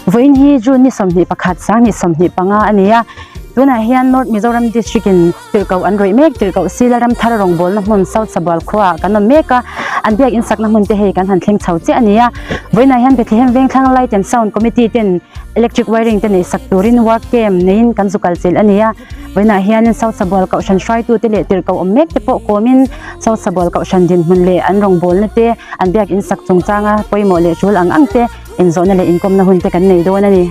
Vawiin hi June ni 21 2025 a ni a, tunah hian North Mizoram District in tirhkoh an rawih mek, tirhkoh Sila Ramthar rawngbawlna hmun South Sabual khuaah kan awm mek a, an biak insakna hmun te hei kan han thleng chho chiah a ni a. Vawiinah hian Bethlehem Vengthlang Light and Sound Committee ten electric wiring te neih sak turin work camp neiin kan zu kal chilh a ni a. Vawiinah hianin South Sabual Kohhran hruaitute leh tirhkoh awm mek te pawh kawmin South Sabual Kohhran dinhmun leh an rawngbawlna te an biak insak chungchanga pawimawh leh tul ang ang te inzawhna leh inkawmna hun te kan nei dawn a ni.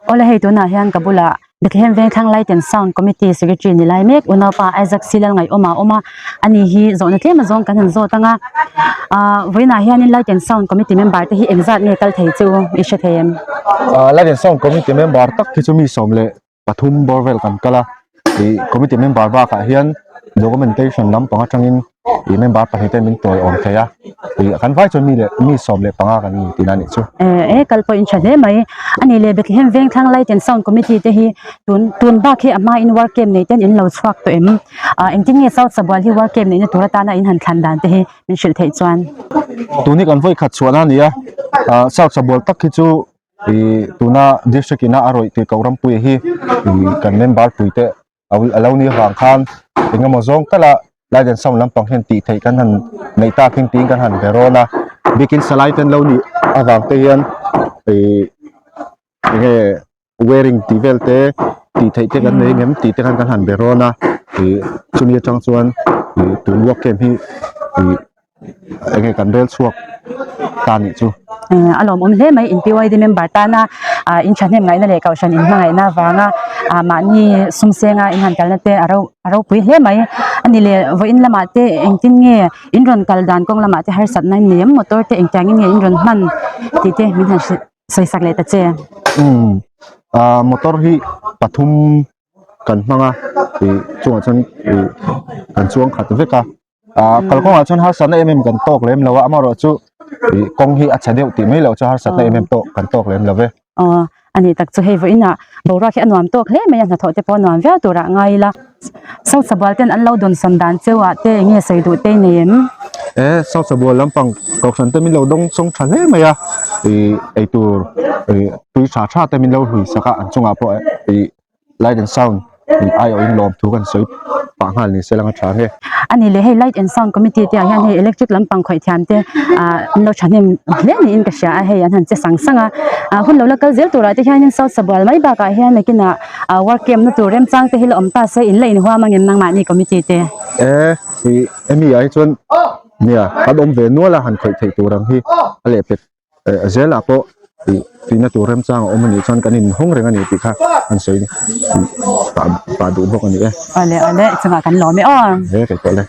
Awle hei tunah hian ka bulah Bethlehem Vengthlang Light and Sound Committee Secretary ni lai mek unaupa Isaac Silal ngaihawm a awm a, ani hi zawhna tlem azawng kan han zawt ang a, ah vawiinah hianin Light and Sound Committee member te hi engzat nge kal thei chu i hre thei em? Ah Light and Sound Committee member tak hi chu mi 13 bawr vel kan kal a, ih committee member bakah hian documentation lampang atangin ih member pahnih te min tawi awm thei a ih kan vai chuan mi leh mi 15 kan ni tihna a nih chu. Eh kal pawh in tha hle mai ani le Bethlehem Vengthlang Light and Sound Committee te hi tun tun bak hi a hma in work camp nei ten in lo chhuak tawh em ah engtin nge South Sabual hi work camp neihna tur atana in han thlan dan te hi min hrilh theih chuan. Tun hi kan vawi khat chhuahna a ni a ah South Sabual tak hi chu ih tuna district ina a rawih tih koh rampuia hi ih kan member pui te a lo ni avang khan engemaw zawng tala light and sound lampang hian tih theih kan han neih tak in tiin kan han be rawn a bikin salai te an lo nih avang te hian ih enge wearing tih vel te tih theih te kan nei ngem tih te khan kan han be rawn a ih chumi atang chuan ih tun work camp hi ih enge kan rel chhuak ta nih chu. A lawmawm hle mai in PYD member tana in thahnem ngaihna leh kohhran in hmangaihna avanga mahni sum senga in han kalna te a ro a ropui hle mai a ni leh vawiin lamah te engtin nge in rawn kal dan kawng lamah te harsatna in nei em motor te engtiangin nge in rawn hman tih te min han hrilh sawi sak leh ta che. Umm motor hi pathum kan hmang a ih chungah chuan ih kan chuang khat vek a. Ah kalkawngah chuan harsatna em em kan tawk lem lo a amaherawhchu ih kawng hi a chhe deuh tih mai loh chu harsatna em em tawk kan tawk lem lo ve. Aw a ni tak chu hei vawiinah boruak hi a nuam tawk hle mai a hnathawh te pawh a nuam viau turah ngai ila South Sabual ten an lo dawnsawn dan cheu ah te eng nge sawi duh te i nei em? E South Sabual lampang kohhran te min lo dawng sawng tha hle mai a ih eitur ih tui tha tha te min lo hlui sak a an chungah pawh ih Light and sound in aiawh in lawm thu kan sawi pah nghal ni se lang a tha nge. A ni leh hei light and sound committee te ah hian hei electric lampang khawih thiam te ah an lo thahnem hle niin ka hria a hei an han che sang sang a ah hun lo la kal zel turah te hianin South Sabual mai bakah hian nakinah ah work camp na tur remchang te hi la awm ta se in la inhuam angem nangmahni committee te. E ih hemi ah hi chuan nia kan awm ve nual a han khawih theih tur ang hi a lehpek Eh zelah pawh ih tihna tur remchang a awm a nih chuan kan inhawng reng a ni tih kha an sawi ih pah pah duh bawk a ni e. Awle awle chungah kan lawm e aw. He kei pawh le.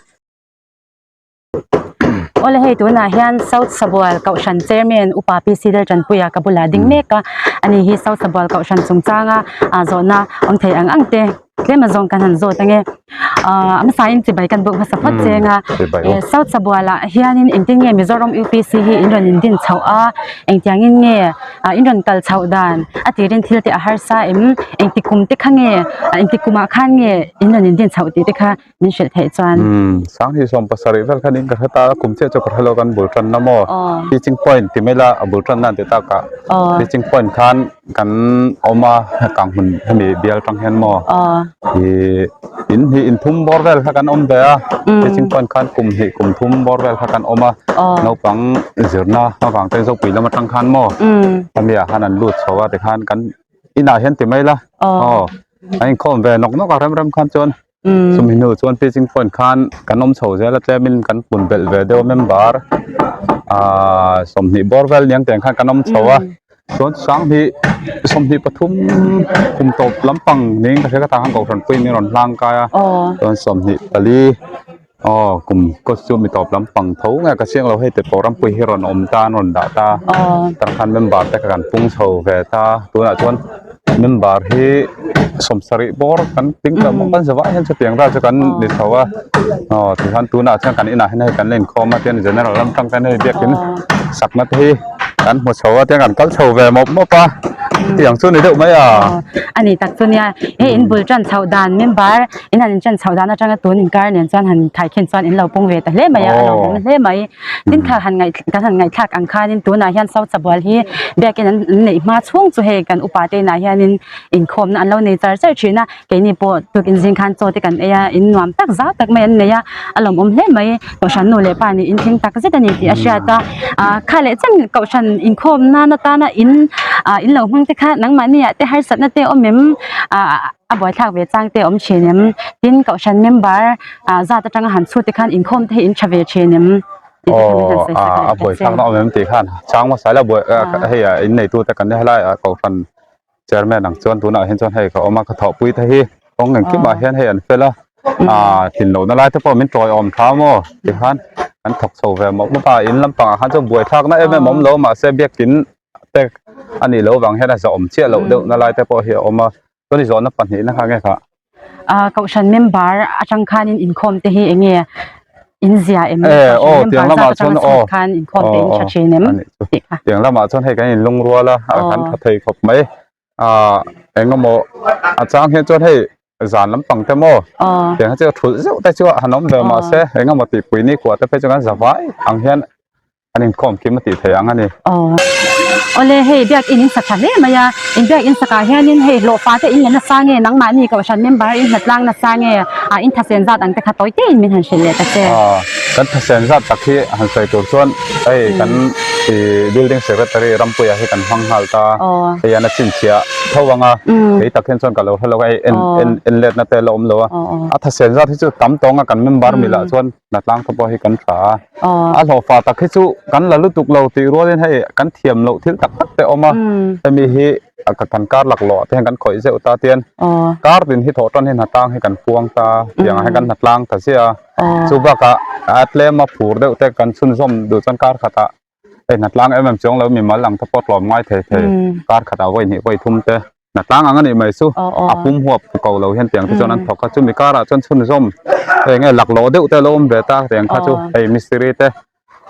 Awle hei tunah hian South Sabual Kohhran Chairman Upa PC Laltanpuia ka bulah ding mek a, ani hi South Sabual Kohhran chungchanga zawhna awm thei ang ang te. Tlem a zawng kan han zawt ange. Ahh a hmasa in chibai kan buk hmasa phawt cheng a. Eh South Sabual ah hianin engtin nge Mizoram UPC hi in rawn in din chhoh a, engtiangin nge in rawn kal chhoh dan a tirin thil te a harsa em, engti kum te kha nge, engti kumah khan nge in rawn in din chhoh tih te kha min hrilh theih chuan. Umm Sanghi 70 vel khan in ka hre ta a, kum chiah chu ka hre lo kan bul tanna maw teaching point ti mai la a bul tanna an ti tak a, teaching point khan kan awm a kang hmun hemi bial tang hian maw ih in hnih in thum bawr vel kha kan awm ve a teaching point khan kum hnih kum thum bawr vel kha kan awm a naupang zirna avang te zopui lam atang khan maw hemi ah khan an lut chho a tikhan kan inah hian ti mai la aw a inkhawm ve nawk nawk a rem rem khan chuan chumi hnu chuan teaching point khan kan awm chho zel a tlemin kan pun belh ve deuh a member ahh 20 bawr vel niang tiang khan kan awm chho a chuan sanghnih 23 kum tawp lampang niin ka hria ka tah khan kohhran pui in rawn hlang kai a chuan 24 aw kum costume mi tawp lampang tho nge ka chiang lo hei te pawh rampui hi rawn awm ta an rawn dah ta tah khan member te kha kan pung chho ve ta tunah chuan member hi 70 bawr kan tling tawh bawk kan zavai hian chutiang vel chu kan ni chho a aw tichuan tunah chuan kan inah hian hei kan la inkhawm a tian general lam tang ten hei biakin sakna te hi. Kan hmu chho a tiang kan kal chho ve mawp mawp a tiang chu ni deuh mai a. A ni tak chu nia he in bul tan chhoh dan member in han in tan chhoh dan atanga tun inkar nen chuan han khaikhin chuan in lo pung ve ta hle mai a a lo awm hle mai. Tin kha han ngaih kan han ngaihthlak ang khanin tunah hian South Sabual hi biakin an neih hma chhung chu hei kan upa te inah hianin inkhawmna an lo nei char char thin a keini pawh tukin zing khan chaw te kan ei a in nuam tak zau tak mai an nei a a lawmawm hle mai kohhran nu leh pa nih in thleng tak zet a ni tih a hriat a ah kha leh chen kohhran inkhawm nan atana in ah in lo hmang te kha nangmahni ah te harsatna te awm em ah a buaithlak ve chang te a awm thin em tin kohhran member ah zat atanga han chhut te khan inkhawm te hi in tha ve thin em tih te kha min han Aw sawi sak ah leh a ta che. buaithlakna awm em tih khan chang hmasa ila buai hei ah in neitu te kan ni helai ah kohhran chairman ang chuan tunah hian chuan hei ka awm a ka thawhpui te hi kawng engkim ah hian hei an fel a ah tlin lohna lai te pawh min tawiawm tha maw tikhan kan thawk chho ve mawp mawp a in lampangah khan chuan buaithlakna em em awm lo mahse biakin te a nih loh vang hian a zahawm chiah loh deuh na lai te pawh hi a awm a chuan i zawhna pahnihna kha nge kha. Ah kohhran member atang khanin inkhawm te hi eng nge in zia em Eh kohhran aw member tiang zat lamah atanga chuan chhut aw khan inkhawm te aw in tha aw thin em a nih chu tih kha. Tiang lamah chuan hei kan inlungrual a a kan Aw. tha thei khawp mai ah eng emaw a chang hian chuan hei zan lampang te maw Aw. tiang hi chu thulh zeuh te chu han awm ve Aw. mahse eng emaw tihpui ni kuah te phei chu kan za vai ang hian an inkhawm kim a tih theih ang a ni. Aw. Awle hei biakin in sa tha hle mai a, in biakin sakah hianin hei hlawhfa te in la nasa nge nangmahni kohhran member in hlatlang nasa nge ah in thasen zat ang te kha tawi tein min han hrilh leh ta che. Aw, kan thasen zat tak hi han sawi tur chuan hei kan ih building secretary Rampuia hi kan hmang nghal ta, hei hian a chhinchhiah tho ang a, kei tak hian chuan ka lo hre lo a, hei en en en letna te a la awm lo a, a thasen zat hi chu tam tawng a kan member milah chuan hnatlang te pawh hi kan tha a. A hlawhfa tak hi chu kan la lutuk lo tih rualin hei kan thiam loh thil tak tak te a awm a, hemi hi kan kar laklawh te hian kan khawih zeuh ta tian kar tin hi thawh tan hi hnatlang hi kan puang ta tiang ah hian kan hnatlang ta ziah a, chu bakah a tlem a phur deuh te kan chhunzawm duh chuan kar khatah hei hnatlang em em chuang lo mimal ang te pawh tlawm ngai thei thei kar khatah vawi hnih vawi thum te hnatlang ang a nih mai chu a pum huap ko lo hian tiang te chuan an thawk a chumi karah chuan chhunzawm hei enge laklawh deuh te a lo awm ve ta tiang kha chu hei mistiri te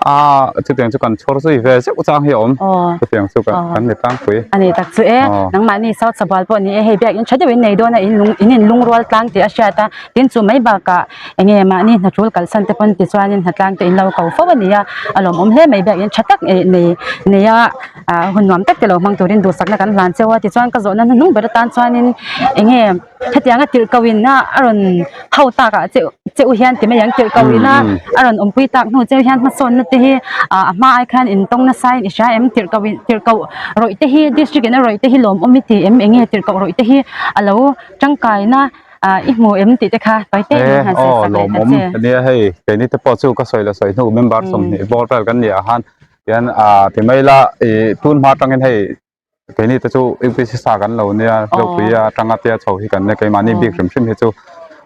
ah chutiang chu kan chhawr zui ve zeuh chang hi a awm chutiang chu kan ni tlangpui. A ni tak chu e nangmahni South Sabual pawh ni e hei biakin tha deuhin nei dawn a in lung in inlungrual tlang tih a hriat a tin chu mai bakah enge mahni hnatul kalsan te pawn tichuanin hnatlang te in lo ko fo a ni a a lawmawm hle mai biakin tha tak nei nei a. Ah hun nuam tak te lo hmang turin duhsakna kan hlan cheu a tichuan ka zawhna hnuhnung ber atan chuanin eng nge hetianga tirh ko in a a rawn ho tak ah che che u hian ti mai ang tirh ko in a a rawn awmpui tak hnu cheu hian hmasawnna te hi ah a hma ai khan in tawng nasa in i hria em tirh ko in tirh koh rawih te hi district in a rawih te hi lawmawm i ti em eng nge tirh koh rawih te hi a lo tangkaina ah i hmu em tih te kha tawi te in han sawi sak leh ta che. Aw lawmawm ania hei keini te pawh chu ka sawi la sawi hnu member 20 bawr vel kan ni ah khan Tihian ah ti mai ila ih tun hma atangin hei keini te chu UPC sa kan lo nia Zopui atanga tia chho hi kan nia keimahni bik hrim hrim hi chu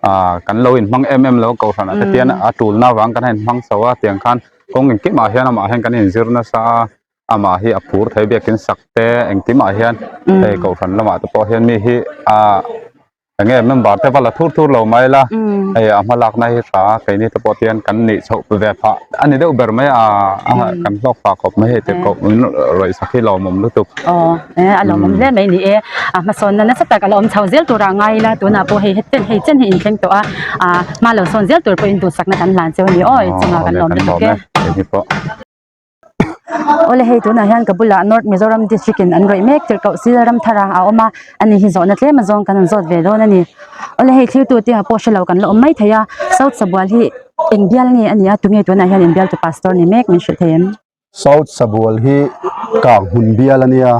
ah kan lo inhmang em em lo kohhran ah te tian a tulna avang kan inhmang chho a tiang khan kawng engkim ah hian amah hian kan inzir nasa a amah hi a phur thei biakin sak te engkim ah hian hei kohhran lamah te pawh hian mi hi ah. Enge member te va la thur thur lo mai la hei a hma lakna hi tha a keini te pawh tian kan nih chhoh ve phah a ni deuh ber mai a kan hlawk phah khawp mai hei te koh in rawih sak hi lawmawm lutuk. Aw e a lawmawm hle mai ni e a hmasawn na nasa tak a la awm chho zel tur ah ngai ila tunah pawh hei heten hei chen hi inthleng tawh a a hma lo sawn zel tur pawh in duhsakna kan hlan cheu a ni aw chungah kan lawm lutuk e. Awle hei tunah hian ka bulah North Mizoram District in an rawih mek tirhkoh Sil Ramthara a awm a, ani hi zawhna tlem a zawng kan han zawt ve dawn a ni. Awle hei thlir tute ah pawh hrelo kan la awm mai thei a, South Sabual hi eng bial nge a ni a, tunge tunah hian eng bial tu pastor ni mek min hrilh thei em? South Sabual hi kang hmun bial a nia,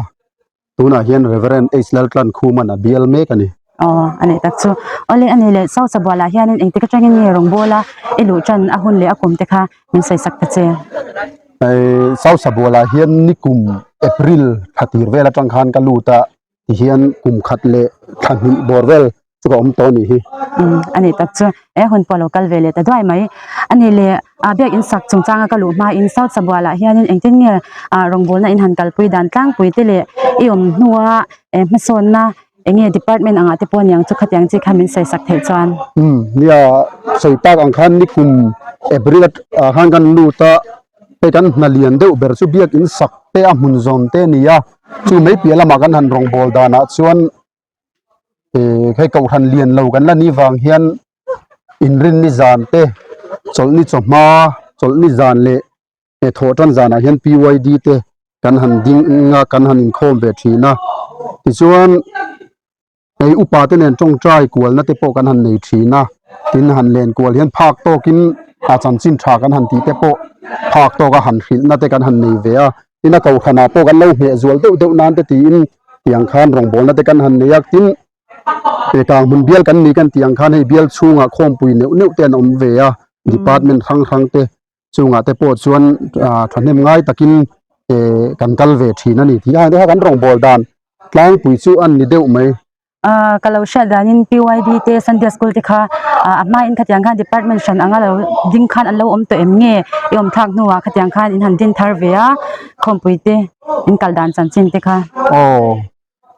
Tunah hian Reverend H Laltlan Khuman a bial mek a ni. Aw, a nih tak chu. Awle a nih leh South Sabualah hianin engtik atangin nge rawngbawla i luh tan a hun leh a kum te kha min sawi sak ta che. South Sabualah hian nikum April thla tir vel atang khan ka lut a, tihian kum khat leh thla hnih bawr vel chu ka awm tawh a nih hi. Umm a nih tak chu e hun pawh lo kal ve leh ta duai mai. A nih leh ah biakinn sak chungchanga ka luh hmain South Sabualah hianin engtin nge ah rawngbawlna in han kalpui dan tlangpui te leh i awm hnua eh hmasawnna eng nge department angah te pawh niang chu khatiang chi kha min sawi sak theih chuan. Umm nia sawi tak ang khan nikum April ah khan kan lut a. Hei kan hna lian deuh ber chu biakin sak te a hmun zawn te a ni a, chu mai piah lamah kan han rawngbâwl danah chuan eh hei kohhran lian lo kan la nih vang hian inrinni zan te chawlhni chawhma chawlhni zan leh thawh tan zanah hian PYD te kan han ding a kan han inkhawm ve thin a tichuan hei upa te nen tawngtai kualna te pawh kan han nei thin a tin han len kual hian phak tawkin a chanchin tha kan han tih te pawh phak tawka han hrilhna te kan han nei ve a tin a kohhranah pawh kan lo hmeh zual deuh deuh nan te tiin tiang khan rawngbawlna te kan han nei a tin he kang hmun bial kan ni kan tih ang khan hei bial chhungah khawmpui neuh neuh te an awm ve a department hrang hrang te chungah te pawh chuan ah thahnem ngai takin eh kan kal ve thin a ni tih a kan rawngbâwl dan tlangpui chu a ni deuh mai. Ah ka lo hriat danin PYD te Sunday school te kha ah a hmain khatiang khan department hran anga lo ding khan an lo awm tawh em nge i awm thlak hnuah khatiang khan in han din thar ve a khawmpui te in kal dan chanchin te kha. Aw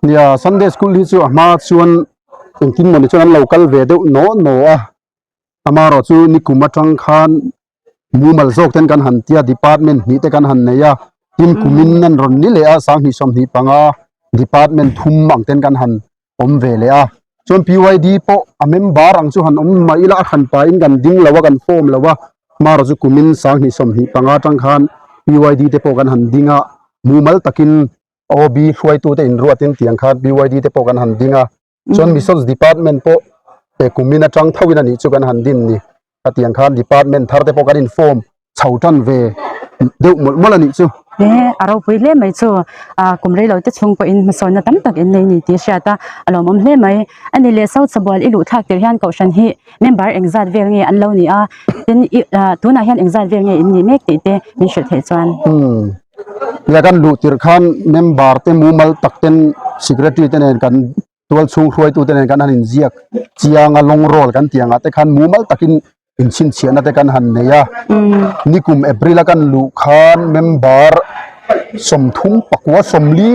nia Sunday school hi chu a hma chuan engtin mawni chuan an lo kal ve deuh naw naw a. Amaherawh chu nikum atang khan mumal zawk ten kan han tia department hnih te kan han nei a tin kumin an rawn ni leh a sanghnih sawmhnih panga department thum ang ten kan han awm ve leh a chuan PYD pawh a member ang chu han awm mah ila a hran pahin kan ding lo a kan form lo a amaherawh chu kumin sanghnih sawmhnih panga atang khan PYD te pawh kan han ding a mumal takin OB hruaitute inruatin tiang khan PYD te pawh kan han ding a. Chuan Missions Department pawh he kumin atang thoin a nih chu kan han din ni. Khatiang khan department thar te pawh kan inform chho tan ve deuh mawlh mawlh a nih chu. He a ropui hle mai chu ah kum rei lo te chhung pawhin hmasawnna tam tak in nei ni tih a hriat a, a lawmawm hle mai. A ni leh South Sabual i luh thlak tir hian Kohhran hi member engzat vel nge an lo ni a, tin i ah tunah hian engzat vel nge in nih mek tih te min hrilh theih chuan. Umm Nia kan luh tirh khan member te mumal tak ten secretary te nen kan tual chhung hruaitu te nen kan han inziak chiang a long roll kan tih angah te khan mumal takin inchhinchhiahna te kan han nei a nikum April a kan luh khan member sawmthum pakua sawmli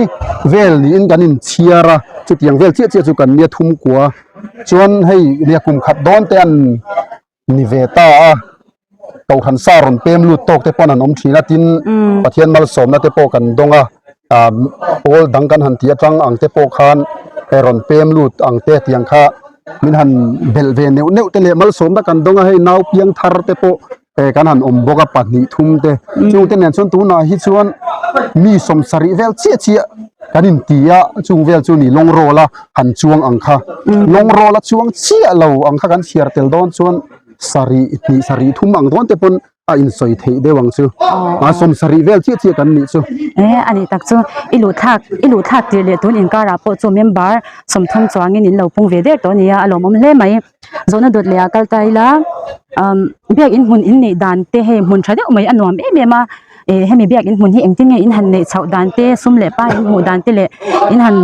vel niin kan inchhiar a chutiang vel chiah chiah chu kan nia thum kua chuan hei nia kum khat dawn te an ni ve ta a kohhran sa rawn pem lut tawk te pawn an awm thin a tin Pathian malsawmna te pawh kan dawng a ah pawl dang kan han tih atang ang te pawh khan rawn pem lut ang te tiang kha min han belh ve neuh neuh te leh malsawmna kan dawng a hei nau piang thar te pawh kan han awm bawk a pahnih thum te chung te nen chuan tunah hi chuan mi sawmsarih vel chiah chiah kan inti a chung vel chu ni lawng rawl a han chuang ang kha lawng rawl a chuang chiah lo ang kha kan chhiar tel dawn chuan sarih hnih sarih thum ang dawn te pawn a insawi theih deuh ang chu a sawm sarih vel chiah chiah kan nih chu. E a nih tak chu i luh thlak i luh thlak tirh leh tun inkarah pawh chu member sawmthum chuangin in lo pung ve der tawh a nia a lawmawm hle mai. Zawhna dawt leh ah kal ta ila umm biakin hmun in neih dan te hei hmun tha deuh mai a nuam em em a ih hemi biakin hmun hi engtin nge in han neih chhoh dan te sum leh pa in hmuh dan te leh in han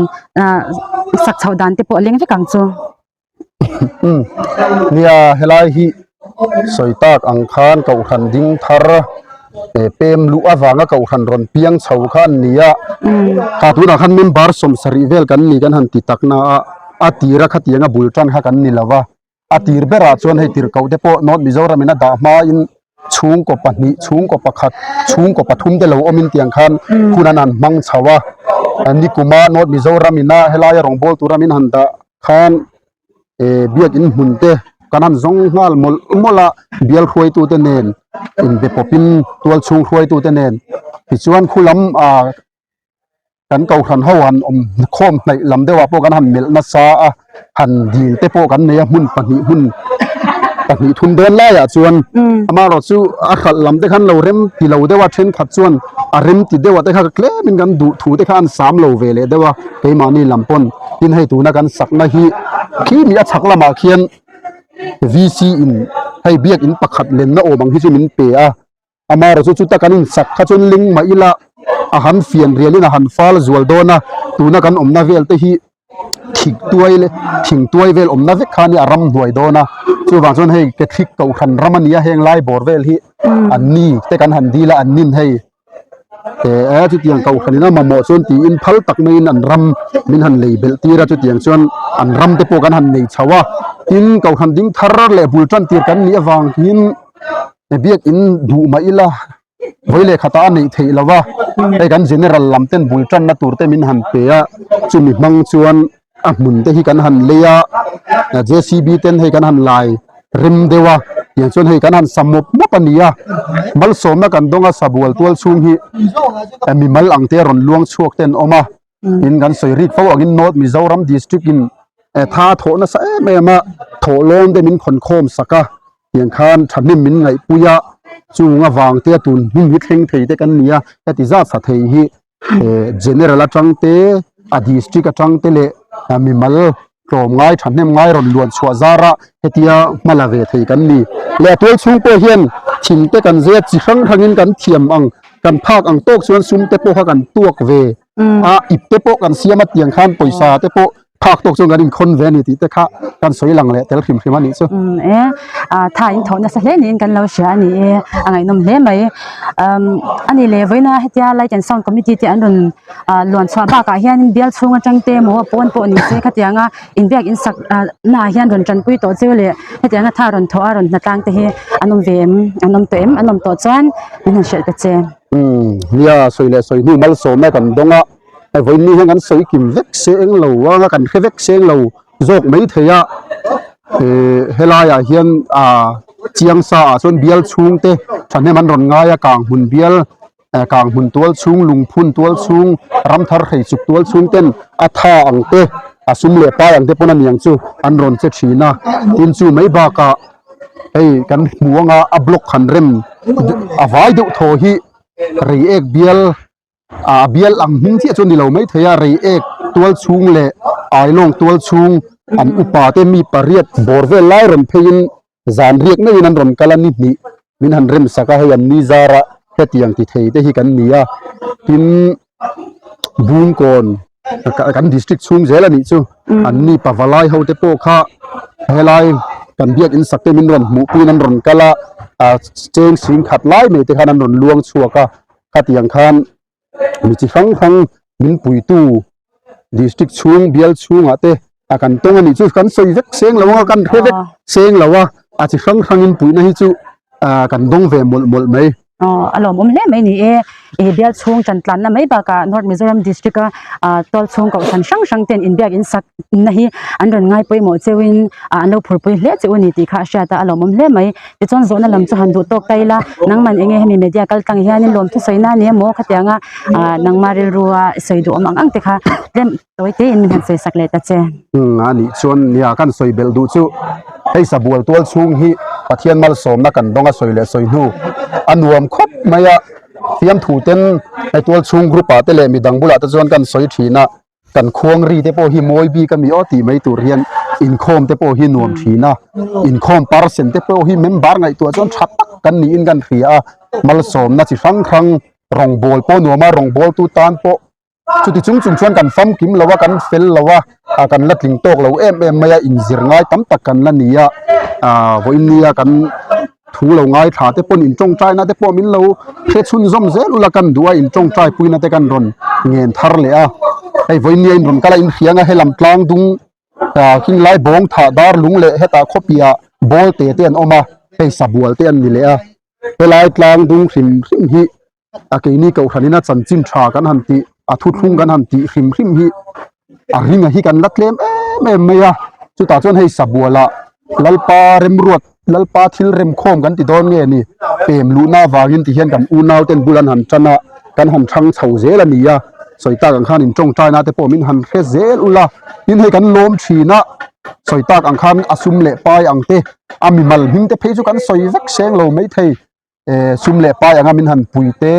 ah sak chhoh dan te pawh a leng vek ang chu. Umm nia helai hi sawi tak ang khan kohhran ding thar eh pem luh avanga kohhran rawn piang chho kha an ni a kha tunah khan member sawmsarih vel kan ni kan han ti tak na a. A tira khatianga bul tan kha kan ni lo va, a tir berah chuan hei tirhkoh te pawh North Mizoram in a dah hmain chhungkaw pahnih, chhungkaw pakhat, chhungkaw pathum te lo awmin tiang khan hun an han hmang chho a, nikuma North Mizoram ina helaia rawngbâwl tura min han dah khan eh biakin hmun te kan han zawng nghal mawlh mawlh a, bial hruaitute nen inbe pawpin tualchhung hruaitute nen tichuan khulam ah. Kan kohhran ho han awm khawm hnaih lam deuhah pawh kan han melh nasa a, han dil te pawh kan nei a hmun pahnih hmun pahnih thum dawn laiah chuan amaherawh chu a hralh lam te khan lo rem ti lo deuh a thenkhat chuan a rem ti deuh a te kha tlemin kan duh thu te kha an sam lo ve leh deuh a keimahni lam pawn tin hei tuna kan sakna hi khi mi a chhak lamah khian VC in hei biakin pakhat lenna awm ang hi chu min pe a. Amaherawhchu chuta kan insak kha chuan ling mah ila a han fian rialin a han fal zual dawn a, tuna kan awmna vel te hi thik tuai leh thing tuai vel awmna vek kha nia a ram hnuai dawn a, chuvang chuan hei Catholic kohhran ram a nia heng lai bawr vel hi an ni te kan han dil a an nin hei eh chutiang kohhran in a mamawh chuan tiin phal tak maiin an ram min han lei belh tir a chutiang chuan an ram te pawh kan han nei chho a, tin kohhran ding thar leh bul tan tir kan nih avang hian. Biakin duh mah ila. Vawi leh khatah a neih theih lo a, hei kan general lam ten bul tanna tur te min han pe a, chumi hmang chuan a hmun te hi kan han lei a, JCB ten hei kan han lai rem deuh a, tiang chuan hei kan han sa mawp mawp a ni a, malsawmna kan dawng a sabual tual chhung hi mimal ang te rawn luang chhuak te an awm a, tin kan sawi rik fo angin North Mizoram district in tha thawh nasa em em a, thawhlawm te min khawn khawm sak a. Tiang khan thahnem min ngaihpui a, chung avang te a tun hmun hi thleng thei te kan ni a, heti zat sa thei hi general atang te, a district atang te leh mimal tlawm ngai thahnem ngai rawn luan chhuah zar a hetia hma la ve thei kan ni. Leh a tual chhung pawh hian thing te kan zia chi hrang hrangin kan thiam ang, kan phak ang tawk chuan sum te pawh kha kan tuak ve a, ip te pawh kan siam a tiang khan pawisa te pawh phak tawk chuan kan inkhawn ve a ni tih te kha kan sawi lang leh tel hrim hrim a nih chu. Umm e, ah tha in thawh nasa hle niin kan lo hria a ni e, a ngaihnawm hle mai. Umm a ni leh vawiina hetia light and sound committee te an rawn ah luan chhuah bakah hianin bial chhung atang te emaw pawn pawh ni se khatianga inbiak insak ah naah hian rawn tanpui tawh cheu leh hetianga tha rawn thawh a rawn hnatlang te hi an awm ve em an awm tawh em an awm tawh chuan min han hrilh ta che. Umm nia sawi leh sawi hnu malsawmna kan dawng a. Hei vawiin ni hian kan sawi kim vek seng lo a kan hre vek seng lo zawk mai thei a eh helaiah hian ah chiang sa ah chuan bial chhung te thahnem an rawn ngai a kang hmun bial eh kang hmun tual chhung lungphun tual chhung ramthar hrei chuk tual chhung ten a tha ang te a sum leh pai ang te pawn a niang chu an rawn che thin a tin chu mai bakah hei kan hmu anga a block han rem a vai deuh thaw hi reiek bial. A bial ang hming chiah chu a ni lo maithei a, Reiek tual chhung leh Ailawng tual chhung an upa te mi pariat bawr vel lai rawn pheiin zan riak meuhin an rawn kal a ni hnih min han rem sak a, hei an ni zara hetiang ti thei te hi kan ni a, tin Bungkawn kan district chhung zel a nih chu an ni pavalai ho te pawh kha helai kan biak in sak te min rawn hmuh puiin an rawn kal a, cheng sing khat lai mai te khan an rawn luang chhuak a. Khatiang khan mi chi hrang hrang min puitu district chhung bial chhungah te a kan tawng a nih chu kan sawi vek seng lo a kan hre vek seng lo a a chi hrang hrangin puihna hi chu kan dawng ve mawlh mawlh mai. Aw a lawmawm hle mai ni e i bial chhung tan tlanna mai bakah North Mizoram district a tual chhung kohhran hrang hrang ten inbiak in sak na hi an rawn ngai pawimawh cheuhin an lo phurpui hle cheu a ni tih kha a hriat a a lawmawm hle mai. Tichuan zawhna lam chu han duh tawk ta ila, nangman enge hemi media kal tlang hianin lawmthu sawi na ni emaw khatianga ah nangma rilrua sawi duh awm ang ang te kha tlem tawi tein min han sawi sak leh ta che. Umm a nih chuan nia kan sawi belh duh chu hei sabual tual chhung hi Pathian malsawmna kan dawng a sawi leh sawi hnu a nuam khawp mai a, fiamthu ten hei tual chhung group ah te leh midang bulah te chuan kan sawi thin a, Kan khuang ri te pawh hi mawi bik a mi aw tih mai tur hian inkhawm te pawh hi nuam thin a, inkhawm percent te pawh hi member ngaihtuah chuan tha tak kan niin kan hria a, malsawmna chi hrang hrang rawngbawl pawh nuam a, rawngbawl tu tan pawh chuti chung chung chuan kan famkim lo a, kan fel lo a, kan la tling tawk lo em em mai a, inzir ngai tam tak kan la ni a, ah vawiin nia kan. Thu lo ngai thla te pawn in tawngtai na te pawh min lo hre chhun zawm zel ula kan duh a in tawngtai pui na te kan rawn ngen thar leh a hei vawinia in rawn kal a in hriang a helam tlang dung ah khing lai bawng thah dar lung leh hetah khawpiah ball te te an awm a hei sabual te an ni leh a helai tlang dung hrim hrim hi a keini kohhran in a chanchin tha kan han tih a thuthlung kan han tih hrim hrim hi a ringa hi kan la tlem em em mai a chutah chuan hei sabual ah lalpa remruat lalpa thil remkhawm kan ti dawn nge ni pem luhna avangin ti hian kan unau ten bul an han tan a kan han thang chho zel a ni a sawi tak ang khan in tawngtai na te pawh min han hre zel ula tin hei kan lawm thin a sawi tak ang khan a sum leh pai ang te a mimal hming te phei chu kan sawi vek seng lo maithei. Eh sum leh pai anga min han pui te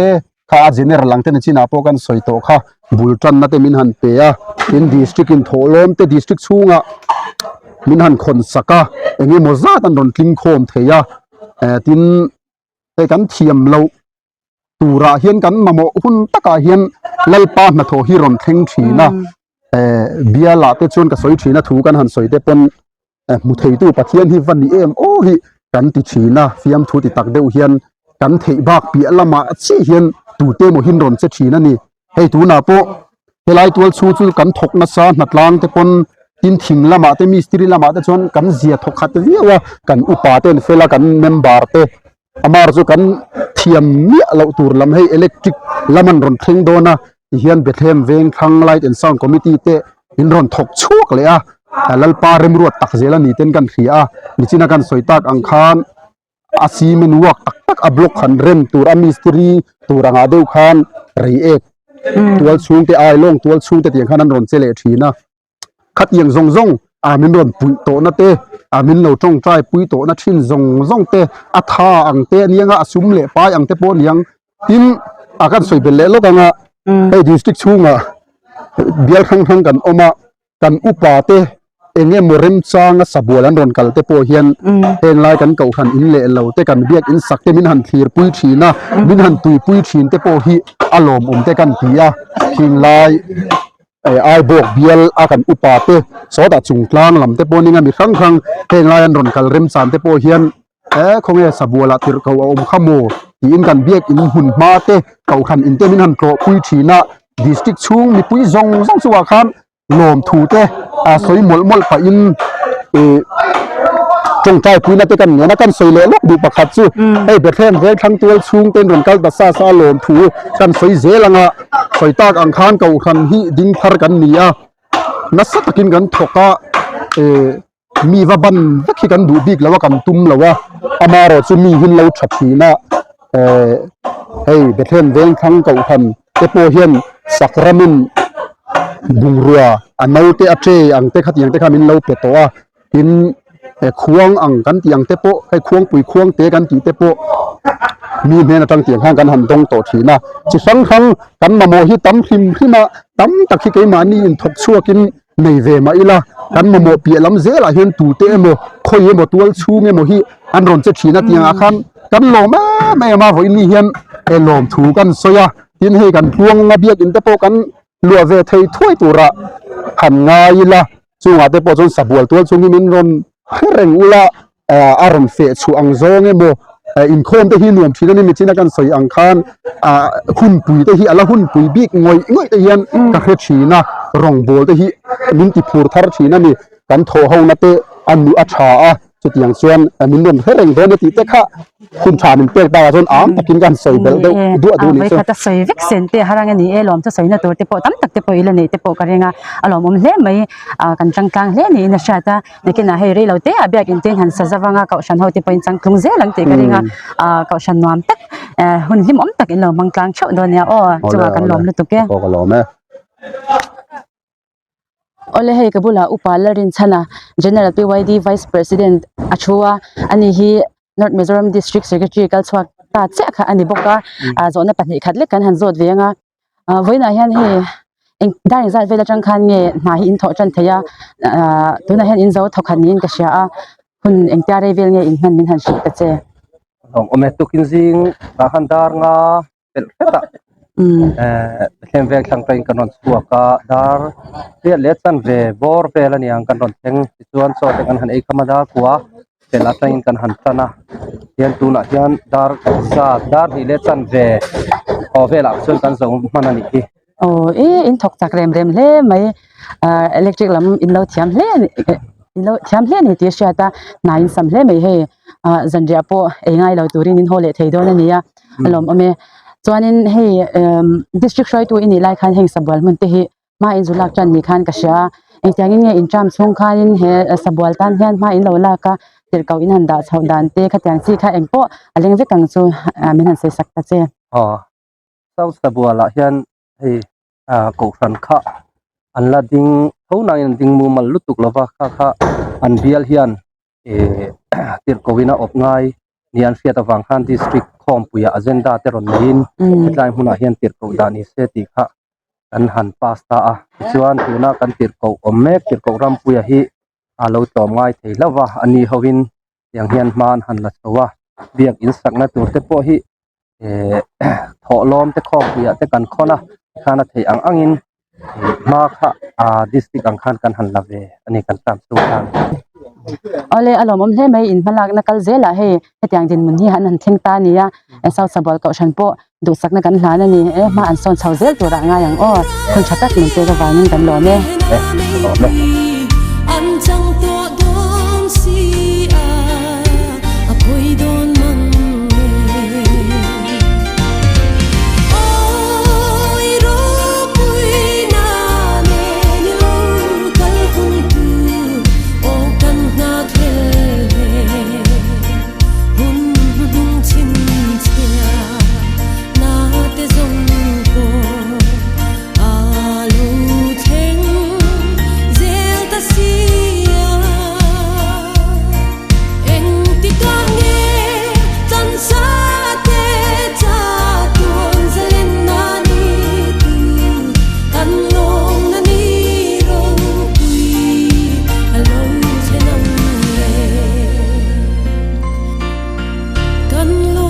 kha a general ang te ni chinah pawh kan sawi tawh kha bul tanna te min han pe a tin district in thawhlawm te district chhungah min han khawn sak a eng emaw zat an rawn tling khawm thei a eh tin hei kan thiam loh turah hian kan mamawh hun takah hian lalpa hnathawh hi rawn thleng thin a eh bialah te chuan ka sawi thin a thu kan han sawi te pawn. Hmu theitu Pathian hi va ni em aw hi kan ti thin a, fiamthu ti tak deuh hian kan theih bak piah lamah chiah hian tute emaw hin rawn che thin a ni. Hei tunah pawh helai tual chhung chu kan thawk nasa hnatlang te pawn tin thing lamah te mistiri lamah te chuan kan zia thawk khat viau a, kan upa te an fel a, kan member te. Amar chu kan thiam miah loh tur lam hei electric lam an rawn thleng dawn a tihian Bethlehem veng thlang light and sound committee te in rawn thawk chhuak leh a Lalpa remruat tak zel a ni ten kan hria a nichina kan sawi tak ang khan a cement work tak tak a block han rem tur a mistiri tur angah deuh khan rei ek tual chhung te ailawng tual chhung te tiang khan an rawn che leh thin a. Khatiang zawng zawng ah min rawn puih tawhna te, ah min lo tawngtai pui tawhna thin zawng zawng te, a tha ang te aniang a, a sum leh pai ang te pawh aniang. Tin, a kan sawi belh leh lawk ang a, hei district chhungah bial hrang hrang kan awm a, kan upa te eng emaw remchanga sabual an rawn kal te pawh hian heng lai kan kohhran in leh lo te, kan biak in sak te min han thlir pui thin a, min han tuipui thin te pawh hi a lawmawm te kan ti a, khing lai. Aibawk bial a kan upa te sawtah chungtlang lam te pawh nia mi hrang hrang heng lai an rawn kal remchan te pawh hian eh khawnge sabual ah tirhkoh a awm kha maw tiin kan biak in hmun hma te kohhran in te min han tlawh pui thin a district chhung mipui zawng zawng chungah khan lawmthu te a sawi mawlh mawlh pahin ih tawngtai puina te kan ngen a kan sawi leh lawk duh pakhat chu hei Bethlehem Vengthlang tual chhung te in rawn kal ta sa sa a lawmthu kan sawi zel ang a. Sawi tak ang khan kohhran hi ding thar kan ni a, nasa takin kan thawk a, eh mi va ban vek hi kan duh bik lo a, kan tum lo a, amaherawh chu mi hin lo tha thin a, eh hei Bethlehem Vengthlang kohhran te pawh hian sakramin bungrua a naute a tray ang te khatiang te kha min lo pe tawh a, tin eh khuang ang kan tih ang te pawh hei khuangpui khuang te kan tih te pawh mi hnen atang tiang khan kan han dawng tawh thin a chi hrang hrang kan mamawh hi tam hrim hrim a tam tak hi keimahni inthawk chhuakin nei ve mah ila kan mamawh piah lam zelah hian tute emaw khawi emaw tual chhung emaw hi an rawn che thin a tiangah khan kan lawm em em a vawiin ni hian eh lawmthu kan sawi a tin hei kan tluang anga biakin te pawh kan luah ve thei thuai turah han ngai ila chungah te pawh chuan sabual tual chung hi min rawn hre reng ula ah a rawn feh chhuah ang zawng emaw eh inkhawm te hi nuam thin a ni michina kan sawi ang khan ah hunpui te hi a la hunpui bik ngawih ngawih te hian ka hre thin a rawngbawl te hi min ti phur thar thin a ni kan thawh ho na te a nuh a tha a chutiang chuan min rawn hre reng dawn a tih te kha hun tha min pek takah chuan am takin ka han sawi belh deuh duah duh a nih chu. Vawikhat a sawi vek sen te harang a ni e lawm chu sawina tur te pawh tam tak te pawh i la neih te pawh ka ring a a lawmawm hle mai ah kan changtlang hle niin a hriat a nakinah hei rei lo te ah biakin te han sa zavang a kohhran ho te pawhin changtlung zel ang tih ka ring a ah kohhran nuam tak eh hun hlimawm tak in lo hmang tlang theuh dawn nia aw chungah kan lawm lutuk e. Aw ka lawm e. Awle hei ka bulah upa Lalrinchhana General PYD Vice President a thu a, ani hi North Mizoram District Secretary kal chhuak ta chiah kha a ni bawk a, ah zawhna pahnih khat lek kan han zawt ve ang a, ah vawiinah hian hei eng dar engzat vel atang khan nge hna hi in thawh tan thei a, ah tunah hian in zo thawkhat niin ka hria a, hun engtia rei vel nge in hman min han hrilh ta che. Awm e tukin zing tah khan dar nga pelh hret a eh Bethlehem veng thlang pawhin kan rawn chhuak a dar riat leh chan ve bawr vel a niang kan rawn thleng tichuan chaw te kan han ei kham a dar kua pelh atangin kan han tan a hian tunah hian dar zat dar hnih leh chan ve aw velah chuan kan zo hman a nih hi. Aw e in thawk chak rem rem hle mai ah electric lam in lo thiam hle a ni in lo thiam hle a ni tih a hriat a hna in sam hle mai hei ah zanriah pawh ei ngai lo turin in haw leh thei dawn a ni a a lawmawm e chuanin hei emm district hruaitu i nih lai khan heng sabual hmun te hi hma in zu lak tan ni khan ka hria a engtiangin nge in term chhung khanin he sabual tan hian hma in lo lak a tirhkoh in han dah chhoh dan te khatiang chi kha engpawh a leng vek ang chu ah min han sawi sak ta che. Aw South Sabualah hian hei ah kohhran kha an la ding tho nangin an ding mumal lutuk lova kha kha an bial hian eh tirhkoh in a awp ngai ni an hriat avang khan district khawmpuiah agenda te rawn neiin hetlai hmunah hian tirhkoh dah ni se tih kha kan han pass ta a tichuan tuna kan tirhkoh awm mek tirhkoh rampuia hi a lo tlawm ngai thei hlauh va a ni hovin tiang hian hma an han la chho a biak in sakna tur te pawh hi eh thawhlawm te khawmpuiah te kan khawn a tikhan a theih ang angin ih hma kha ah district ang khan kan han la ve a ni kan tan chhung khan. Awle a lawmawm hle mai in hmalakna kal zelah hei hetiang dinhmun hi an han thleng ta a ni a South Sabual Kohhran pawh duhsakna kan hlan a ni e hma an sawn chho zel turah ngai ang aw hun tha tak min pek avangin kan lawm e. Kan.